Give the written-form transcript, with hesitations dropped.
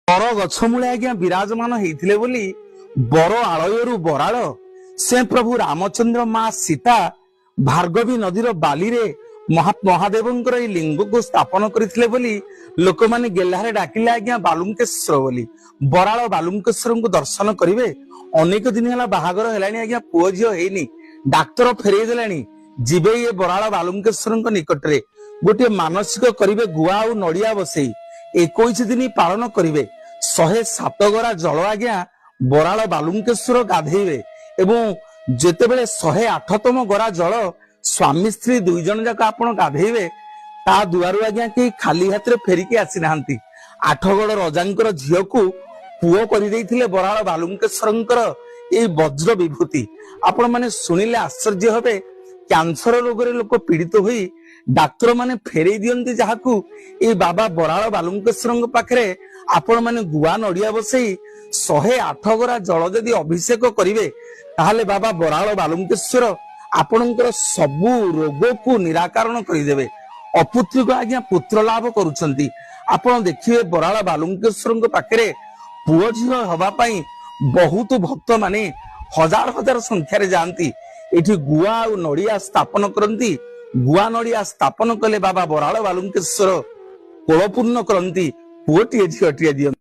ବର ଗଛ ମୂଳେ ଆଜ୍ଞା ବିରାଜମାନ ହେଇଥିଲେ ବୋଲି ବର ଆଳୟରୁ ବରାଳ ସେ ପ୍ରଭୁ ରାମଚନ୍ଦ୍ର ମା ସୀତା ଭାର୍ଗବୀ ନଦୀର ବାଲିରେ ମହାଦେବଙ୍କର ଏଇ ଲିଙ୍ଗକୁ ସ୍ଥାପନ କରିଥିଲେ ବୋଲି ଲୋକମାନେ ଗେହ୍ଲାରେ ଡାକିଲେ ଆଜ୍ଞା ବାଲୁଙ୍କେଶ୍ୱର ବୋଲି। ବରାଳ ବାଲୁଙ୍କେଶ୍ୱରଙ୍କୁ ଦର୍ଶନ କରିବେ। ଅନେକ ଦିନ ହେଲା ବାହାଘର ହେଲାଣି ଆଜ୍ଞା, ପୁଅ ଝିଅ ହେଇନି, ଡାକ୍ତର ଫେରେଇ ଦେଲାଣି। ଯିବେ ଇଏ ବରାଳ ବାଲୁଙ୍କେଶ୍ୱରଙ୍କ ନିକଟରେ, ଗୋଟିଏ ମାନସିକ କରିବେ, ଗୁଆ ଆଉ ନଡିଆ ବସେଇ 21 ଦିନ ପାଳନ କରିବେ। 107 ଗରା ଜଳ ଆଜ୍ଞା ବରାଳ ବାଲୁଙ୍କେଶ୍ୱର ଗାଧେଇବେ ଏବଂ ଯେତେବେଳେ 108ତମ ଗରା ଜଳ ସ୍ୱାମୀ ସ୍ତ୍ରୀ ଦୁଇ ଜଣ ଯାକ ଆପଣ ଗାଧେଇବେ, ତା ଦୁଆରୁ ଆଜ୍ଞା କେହି ଖାଲି ହାତରେ ଫେରିକି ଆସିନାହାନ୍ତି। ଆଠଗଡ ରଜାଙ୍କର ଝିଅକୁ ପୁଅ କରିଦେଇଥିଲେ ବରାଳ ବାଲୁଙ୍କେଶ୍ୱରଙ୍କର ଏଇ ବଜ୍ର ବିଭୂତି। ଆପଣ ମାନେ ଶୁଣିଲେ ଆଶ୍ଚର୍ଯ୍ୟ ହେବେ। କ୍ୟାନ୍ସର ରୋଗରେ ଲୋକ ପୀଡିତ ହୋଇ ଡାକ୍ତର ମାନେ ଫେରେଇ ଦିଅନ୍ତି ଯାହାକୁ, ଏଇ ବାବା ବରାଳ ବାଲୁଙ୍କେଶ୍ୱରଙ୍କ ପାଖରେ ଆପଣ ମାନେ ଗୁଆ ନଡିଆ ବସେଇ 108 ଗରା ଜଳ ଯଦି ଅଭିଷେକ କରିବେ, ତାହେଲେ ବାବା ବରାଳ ବାଲୁଙ୍କେଶ୍ୱର ଆପଣଙ୍କର ସବୁ ରୋଗକୁ ନିରାକରଣ କରିଦେବେ। ଅପୁତ୍ରିକ ଆଜ୍ଞା ପୁତ୍ର ଲାଭ କରୁଛନ୍ତି। ଆପଣ ଦେଖିବେ ବରାଳ ବାଲୁଙ୍କେଶ୍ୱରଙ୍କ ପାଖରେ ପୁଅ ଝିଅ ହବା ପାଇଁ ବହୁତ ଭକ୍ତ ମାନେ ହଜାର ହଜାର ସଂଖ୍ୟାରେ ଯାଆନ୍ତି। ଏଠି ଗୁଆ ଆଉ ନଡିଆ ସ୍ଥାପନ କରନ୍ତି। ଗୁଆ ନଡିଆ ସ୍ଥାପନ କଲେ ବାବା ବରାଳ ବାଲୁଙ୍କେଶ୍ୱର କୋଳପୂର୍ଣ୍ଣ କରନ୍ତି, ପୁଅଟିଏ ଝିଅଟିଏ ଦିଅନ୍ତି।